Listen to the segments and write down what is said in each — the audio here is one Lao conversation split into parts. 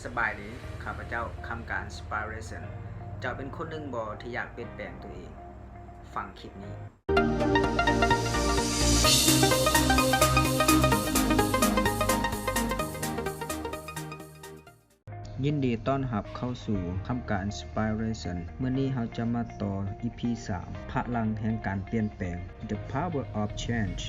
ສະບາຍດີ, ຂ້າພະເຈົ້າ ຄຳການ Inspiration. ເຈົ້າເປັນຄົນໜຶ່ງບໍ່ທີ່ຢາກປ່ຽນແປງຕົວເອງ? ຟັງຄລິບນີ້. ຍິນດີຕ້ອນຮັບເຂົ້າສູ່ຄຳການ Inspiration. ມື້ນີ້ເຮົາຈະມາຕໍ່ ອີພີສາມ ພະລັງແຫ່ງການປ່ຽນແປງ. The power of change.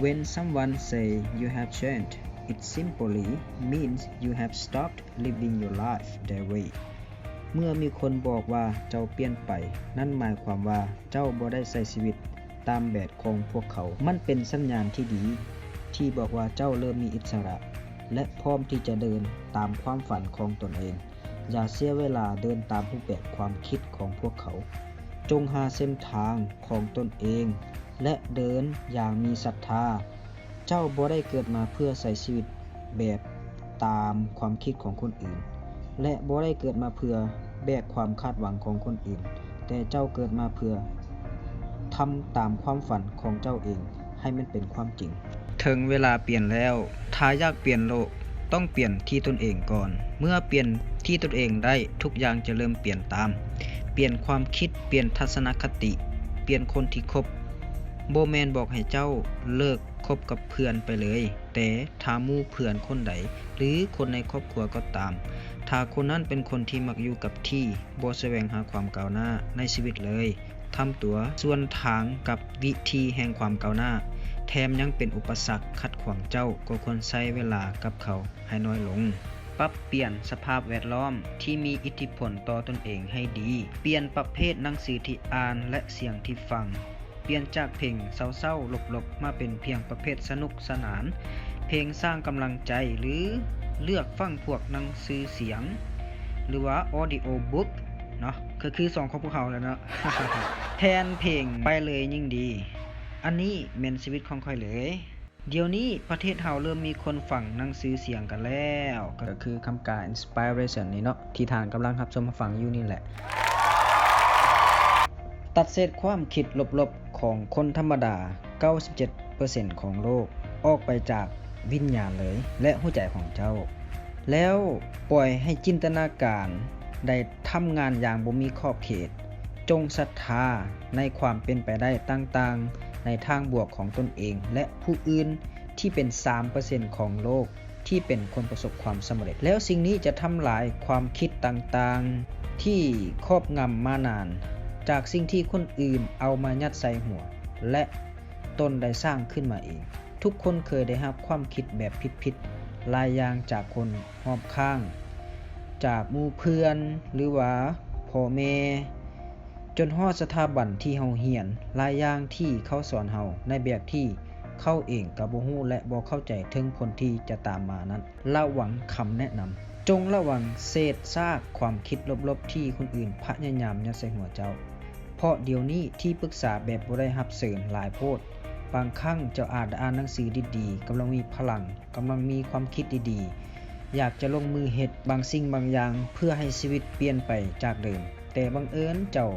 When someone say you have changed, it simply means you have stopped living your life their way. ເມື່ອມີຄົນບອກວ່າເຈົ້າປ່ຽນໄປ, ນັ້ນໝາຍຄວາມວ່າເຈົ້າບໍ່ໄດ້ໃຊ້ຊີວິດຕາມແບບຂອງພວກເຂົາ. ມັນເປັນສັນຍານທີ່ດີ ທີ່ບອກວ່າເຈົ້າເລີ່ມມີອິດສະຫຼະ ແລະ ພ້ອມທີ່ຈະເດີນຕາມຄວາມຝັນຂອງຕົນເອງ. ຢ່າເສຍເວລາເດີນຕາມຮູບແບບຄວາມຄິດຂອງພວກເຂົາ. ຈົ່ງຫາເສັ້ນທາງຂອງຕົນເອງ ແລະ ເດີນຢ່າງມີສັດທາ. ເຈົ້າບໍ່ໄດ້ເກີດມາເພື່ອໃຊ້ຊີວິດແບບຕາມຄວາມຄິດຂອງຄົນອື່ນ ແລະ ບໍ່ໄດ້ເກີດມາເພື່ອແບກຄວາມຄາດຫວັງຂອງຄົນອື່ນ, ແຕ່ເຈົ້າເກີດມາເພື່ອທຳຕາມຄວາມຝັນຂອງເຈົ້າເອງ. ໃຫ້ມັນເປັນຄວາມຈິງ. ເຖິງເວລາປ່ຽນແລ້ວ. ຖ້າຢາກປ່ຽນໂລກ, ຕ້ອງປ່ຽນທີ່ຕົນເອງກ່ອນ. ເມື່ອປ່ຽນທີ່ຕົນເອງໄດ້, ທຸກຢ່າງຈະເລີ່ມປ່ຽນຕາມ. ປ່ຽນຄວາມຄິດ, ປ່ຽນທັດສະນະຄະຕິ, ປ່ຽນຄົນທີ່ຄົບ. ບໍ່ແມ່ນບອກໃຫ້ເຈົ້າເລີກຄົບກັບເພື່ອນໄປເລີຍ, ແຕ່ຖ້າໝູ່ເພື່ອນຄົນໃດ ຫຼື ຄົນໃນຄອບຄົວກໍຕາມ, ຖ້າຄົນນັ້ນເປັນຄົນທີ່ມັກຢູ່ກັບທີ່, ບໍ່ສະແຫວງຫາຄວາມກ້າວໜ້າໃນຊີວິດເລີຍ, ທຳຕົວສວນທາງກັບວິທີແຫ່ງຄວາມກ້າວໜ້າ, ແຖມຍັງເປັນອຸປະສັກຂັດຂວາງເຈົ້າ, ກໍຄວນໃຊ້ເວລາກັບເຂົາໃຫ້ນ້ອຍລົງ. ປັບປ່ຽນສະພາບແວດລ້ອມທີ່ມີອິດທິພົນຕໍ່ຕົນເອງໃຫ້ດີ. ປ່ຽນປະເພດໜັງສືທີ່ອ່ານ ແລະ ສຽງທີ່ຟັງ. ປ່ຽນຈາກເພງເສົ້າໆລົບໆ ມາເປັນພຽງປະເພດສະໜຸກສະໜານ, ເພງສ້າງກຳລັງໃຈ ຫຼື ເລືອກຟັງພວກໜັງສືສຽງ ຫຼືວ່າ audio book ເນາະ, ກໍຄືຊ່ອງຂອງພວກເຮົາແຫຼະເນາະ, ແທນເພງໄປເລີຍຍິ່ງດີ. ອັນນີ້ແມ່ນຊີວິດຂອງຂ້ອຍເລີຍ. ດຽວນີ້ປະເທດເຮົາເລີ່ມມີຄົນຟັງໜັງສືສຽງກັນແລ້ວ, ກໍຄືຄຳການ Inspiration ນີ້ເນາະ ທີ່ທ່ານກຳລັງຮັບຊົມຮັບຟັງຢູ່ນີ້ແຫຼະ. ຕັດເສດຄວາມຄິດລົບໆຂອງຄົນທຳມະດາ ເກົ້າສິບເຈັດເປີເຊັນຂອງໂລກ ອອກໄປຈາກວິນຍານເລີຍ ແລະ ຫົວໃຈຂອງເຈົ້າ, ແລ້ວປ່ອຍໃຫ້ຈິນຕະນາການໄດ້ທຳງານຢ່າງບໍ່ມີຂອບເຂດ. ຈົ່ງສັດທາໃນຄວາມເປັນໄປໄດ້ຕ່າງໆ ໃນທາງບວກຂອງຕົນເອງ ແລະ ຜູ້ອື່ນ ທີ່ເປັນສາມເປີເຊັນຂອງໂລກທີ່ເປັນຄົນປະສົບຄວາມສຳເລັດ. ແລ້ວສິ່ງນີ້ຈະທຳລາຍຄວາມຄິດຕ່າງໆ ທີ່ຄອບງຳມານານ, ຈາກສິ່ງທີ່ຄົນອື່ນເອົາມາຍັດໃສ່ຫົວ ແລະ ຕົນໄດ້ສ້າງຂຶ້ນມາເອງ. ທຸກຄົນເຄີຍໄດ້ຮັບຄວາມຄິດແບບຜິດໆຫຼາຍຢ່າງຈາກຄົນຮອບຂ້າງ, ຈາກໝູ່ເພື່ອນ ຫຼືວ່າພໍ່ແມ່, ຈົນຮອດສະຖາບັນທີ່ເຮົາຮຽນ, ຫຼາຍຢ່າງທີ່ເຂົາສອນເຮົາໃນແບບທີ່ເຂົາເອງກໍບໍ່ຮູ້ ແລະ ບໍ່ເຂົ້າໃຈເຖິງຜົນທີ່ຈະຕາມມານັ້ນ. ລະວັງຄຳແນະນຳ. ຈົ່ງລະວັງເສດຊາກຄວາມຄິດລົບໆທີ່ຄົນອື່ນພະຍາຍາມຍັດໃສ່ຫົວເຈົ້າ, ເພາະດຽວນີ້ທີ່ປຶກສາແບບບໍ່ໄດ້ຮັບເຊີນຫຼາຍໂພດ. ບາງຄັ້ງເຈົ້າອາດໄດ້ອ່ານໜັງສືດີໆ, ກຳລັງມີພະລັງ, ກຳລັງມີຄວາມຄິດດີໆ, ຢາກຈະລົງມືເຮັດບາງສິ່ງບາງຢ່າງເພື່ອໃຫ້ຊີວິດປ່ຽນໄປຈາກເດີມ, ແຕ່ບັງເອີນເຈົ້າ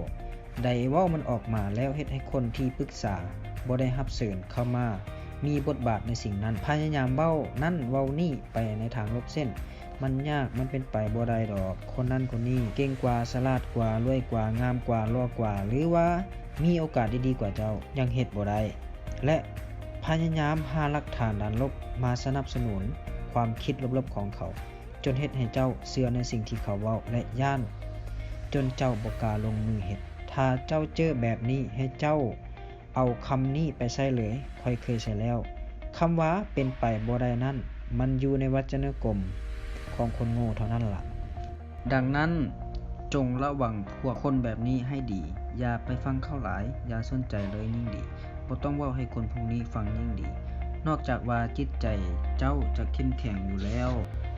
ໄດ້ເວົ້າມັນອອກມາ ແລ້ວເຮັດໃຫ້ຄົນທີ່ປຶກສາບໍ່ໄດ້ຮັບເຊີນເຂົ້າມາມີບົດບາດໃນສິ່ງນັ້ນ. ພະຍາຍາມເວົ້ານັ້ນເວົ້ານີ້ໄປໃນທາງລົບເຊັ່ນ, ມັນຍາກ, ມັນເປັນໄປບໍ່ໄດ້ດອກ, ຄົນນັ້ນຄົນນີ້ເກັ່ງກວ່າ, ສະຫຼາດກວ່າ, ລວຍກວ່າ, ງາມກວ່າ, ຫຼໍ່ກວ່າ ຫຼືວ່າມີໂອກາດດີໆກວ່າເຈົ້າ, ຍັງເຮັດບໍ່ໄດ້. ແລະ ພະຍາຍາມຫາຫຼັກຖານດ້ານລົບມາສະໜັບສະໜູນຄວາມຄິດລົບໆຂອງເຂົາ, ຈົນເຮັດໃຫ້ເຈົ້າເຊື່ອໃນສິ່ງທີ່ເຂົາເວົ້າ ແລະ ຢ້ານຈົນເຈົ້າບໍ່ກ້າລົງມືເຮັດ. ຖ້າເຈົ້າເຈີແບບນີ້, ໃຫ້ເຈົ້າເອົາຄຳນີ້ໄປໃຊ້ເລີຍ, ຂ້ອຍເຄີຍໃຊ້ແລ້ວ. ຄຳວ່າເປັນໄປບໍ່ໄດ້ນັ້ນ, ມັນຢູ່ໃນວັດຈະນະກົມຂອງຄົນໂງ່ເທົ່ານັ້ນລະ. ດັ່ງນັ້ນ, ຈົ່ງລະວັງພວກຄົນແບບນີ້ໃຫ້ດີ, ຢ່າໄປຟັງເຂົາຫຼາຍ, ຢ່າສົນໃຈເລີຍຍິ່ງດີ. ບໍ່ຕ້ອງເວົ້າໃຫ້ຄົນພວກນີ້ຟັງຍິ່ງດີ. ນອກຈາກວ່າຈິດໃຈເຈົ້າຈະເຂັ້ມແຂງຢູ່ແລ້ວ,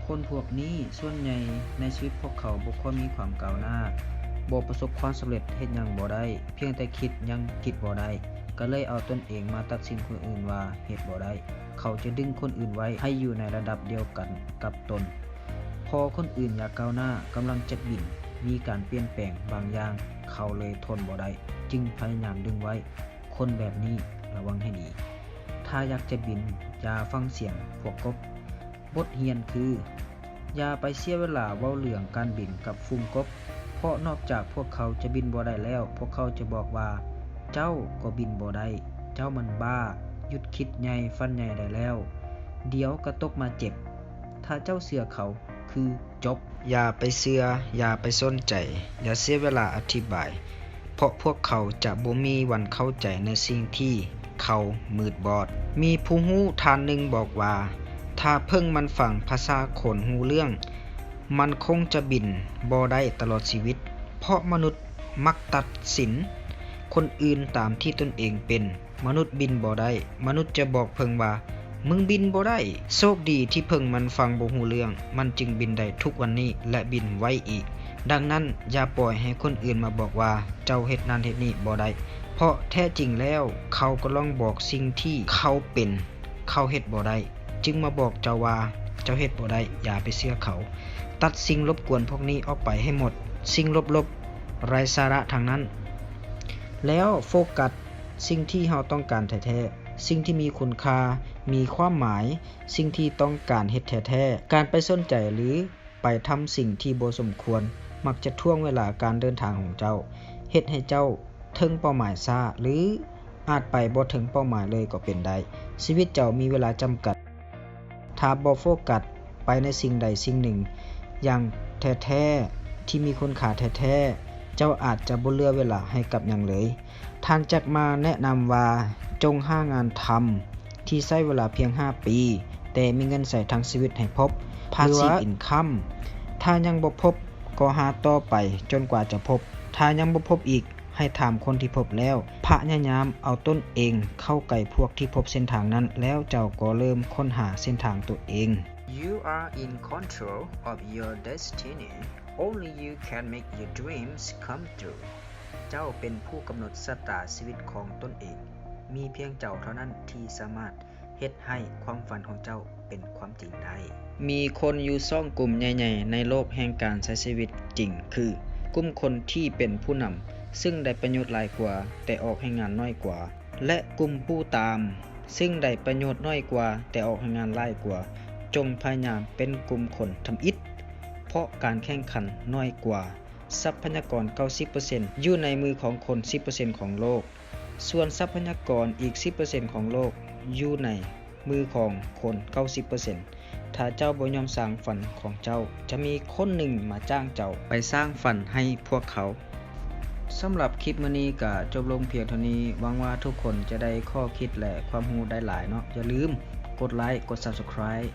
ຄົນພວກນີ້ສ່ວນໃຫຍ່ໃນຊີວິດພວກເຂົາບໍ່ຄ່ອຍມີຄວາມກ້າວໜ້າ, ບໍ່ປະສົບຄວາມສຳເລັດ, ເຮັດຫຍັງບໍ່ໄດ້, ພຽງແຕ່ຄິດຍັງຄິດບໍ່ໄດ້, ກໍເລີຍເອົາຕົນເອງມາຕັດສິນຄົນອື່ນວ່າເຮັດບໍ່ໄດ້. ເຂົາຈະດຶງຄົນອື່ນໄວ້ໃຫ້ຢູ່ໃນລະດັບດຽວກັນກັບຕົນ. ພໍຄົນອື່ນຢາກກ້າວໜ້າ, ກຳລັງຈະບິນ, ມີການປ່ຽນແປງບາງຢ່າງ, ເຂົາເລີຍທົນບໍ່ໄດ້, ຈຶ່ງພະຍາຍາມດຶງໄວ້. ຄົນແບບນີ້ລະວັງໃຫ້ດີ. ຖ້າຢາກຈະບິນ, ຢ່າຟັງສຽງພວກກົບ. ບົດຮຽນຄື ຢ່າໄປເສຍເວລາເວົ້າເລື່ອງການບິນກັບຝູງກົບ, ເພາະນອກຈາກພວກເຂົາຈະບິນບໍ່ໄດ້ແລ້ວ, ພວກເຂົາຈະບອກວ່າ ເຈົ້າກໍບິນບໍ່ໄດ້, ເຈົ້າມັນບ້າ, ຢຸດຄິດໃຫຍ່ຝັນໃຫຍ່ໄດ້ແລ້ວ, ດຽວກໍຕົກມາເຈັບ. ຖ້າເຈົ້າເຊື່ອເຂົາ, ຄືຈົບ. ຢ່າໄປເຊື່ອ, ຢ່າໄປສົນໃຈ, ຢ່າເສຍເວລາອະທິບາຍ, ເພາະພວກເຂົາຈະບໍ່ມີວັນເຂົ້າໃຈໃນສິ່ງທີ່ເຂົາມືດບອດ. ມີຜູ້ຮູ້ທ່ານໜຶ່ງບອກວ່າ ຖ້າເຜິ້ງມັນຟັງພາສາຄົນຮູ້ເລື່ອງ, ມັນຄົງຈະບິນບໍ່ໄດ້ຕະຫຼອດຊີວິດ, ເພາະມະນຸດມັກຕັດສິນຄົນອື່ນຕາມທີ່ຕົນເອງເປັນ. ມະນຸດບິນບໍ່ໄດ້, ມະນຸດຈະບອກເຜິ້ງວ່າ ມຶງບິນບໍ່ໄດ້. ໂຊກດີທີ່ເຜິ້ງມັນຟັງບໍ່ຮູ້ເລື່ອງ, ມັນຈຶ່ງບິນໄດ້ທຸກວັນນີ້ ແລະ ບິນໄວອີກ. ດັ່ງນັ້ນ, ຢ່າປ່ອຍໃຫ້ຄົນອື່ນມາບອກວ່າ ເຈົ້າເຮັດນັ້ນເຮັດນີ້ບໍ່ໄດ້, ເພາະແທ້ຈິງແລ້ວ ເຂົາກຳລັງບອກສິ່ງທີ່ເຂົາເປັນ, ເຂົາເຮັດບໍ່ໄດ້, ຈຶ່ງມາບອກເຈົ້າວ່າ ເຈົ້າເຮັດບໍ່ໄດ້. ຢ່າໄປເຊື່ອເຂົາ. ຕັດສິ່ງລົບກວນພວກນີ້ອອກໄປໃຫ້ໝົດ, ສິ່ງລົບໆ, ໄຮ້ສາລະທັງນັ້ນ. ແລ້ວໂຟກັສສິ່ງທີ່ເຮົາຕ້ອງການແທ້ໆ, ສິ່ງທີ່ມີຄຸນຄ່າ, ມີຄວາມໝາຍ, ສິ່ງທີ່ຕ້ອງການເຮັດແທ້ໆ. ການໄປສົນໃຈ ຫຼື ໄປທຳສິ່ງທີ່ບໍ່ສົມຄວນ ມັກຈະຖ່ວງເວລາການເດີນທາງຂອງເຈົ້າ, ເຮັດໃຫ້ເຈົ້າເຖິງເປົ້າໝາຍຊ້າ ຫຼື ອາດໄປບໍ່ເຖິງເປົ້າໝາຍເລີຍກໍເປັນໄດ້. ຊີວິດເຈົ້າມີເວລາຈຳກັດ. ຖ້າບໍ່ໂຟກັສໄປໃນສິ່ງໃດສິ່ງໜຶ່ງຢ່າງແທ້ໆ ທີ່ມີຄຸນຄ່າແທ້ໆ, ເຈົ້າອາດຈະບໍ່ເຫຼືອເວລາໃຫ້ກັບຫຍັງເລີຍ. ທ່ານແຈັກໝາແນະນຳວ່າ ຈົ່ງຫາງານທຳທີ່ໃຊ້ເວລາພຽງຫ້າປີ, ແຕ່ມີເງິນໃຊ້ທັງຊີວິດໃຫ້ພົບ, ພາສຊີບອິນຄັມ. ຖ້າຍັງບໍ່ພົບ, ກໍຫາຕໍ່ໄປຈົນກວ່າຈະພົບ. ຖ້າຍັງບໍ່ພົບອີກ, ໃຫ້ຖາມຄົນທີ່ພົບແລ້ວ. ພະຍາຍາມເອົາຕົນເອງເຂົ້າໃກ້ພວກທີ່ພົບເສັ້ນທາງນັ້ນ, ແລ້ວເຈົ້າກໍເລີ່ມຄົ້ນຫາເສັ້ນທາງຕົວເອງ. You are in control of your destiny. Only you can make your dreams come true. ເຈົ້າເປັນຜູ້ກຳນົດຊະຕາຊີວິດຂອງຕົນເອງ. ມີພຽງເຈົ້າເທົ່ານັ້ນທີ່ສາມາດເຮັດໃຫ້ຄວາມຝັນຂອງເຈົ້າເປັນຄວາມຈິງໄດ້. ມີຄົນຢູ່ສອງກຸ່ມໃຫຍ່ໆໃນໂລກແຫ່ງການໃຊ້ຊີວິດຈິງ ຄື ກຸ່ມຄົນທີ່ເປັນຜູ້ນຳ ຊຶ່ງໄດ້ປະໂຫຍດຫຼາຍກວ່າ ແຕ່ອອກແຮງງານໜ້ອຍກວ່າ ແລະ ກຸ່ມຜູ້ຕາມ ຊຶ່ງໄດ້ປະໂຫຍດໜ້ອຍກວ່າ ແຕ່ອອກແຮງງານຫຼາຍກວ່າ. ຈົ່ງພະຍາຍາມເປັນກຸ່ມຄົນທຳອິດ, ເພາະການແຂ່ງຂັນໜ້ອຍກວ່າ. ຊັບພະຍາກອນເກົ້າສິບເປີເຊັນຢູ່ໃນມືຂອງຄົນສິບເປີເຊັນຂອງໂລກ, ສ່ວນຊັບພະຍາກອນອີກສິບເປີເຊັນຂອງໂລກຢູ່ໃນມືຂອງຄົນເກົ້າສິບເປີເຊັນ. ຖ້າເຈົ້າບໍ່ຍອມສ້າງຝັນຂອງເຈົ້າ, ຈະມີຄົນໜຶ່ງມາຈ້າງເຈົ້າໄປສ້າງຝັນໃຫ້ພວກເຂົາ. ສຳລັບຄລິບມື້ນີ້ກໍຈົບລົງພຽງເທົ່ານີ້. ຫວັງວ່າທຸກຄົນຈະໄດ້ຂໍ້ຄິດ ແລະ ຄວາມຮູ້ໄດ້ຫຼາຍເນາະ. ຢ່າລືມກົດໄລ, ກົດ Subscribe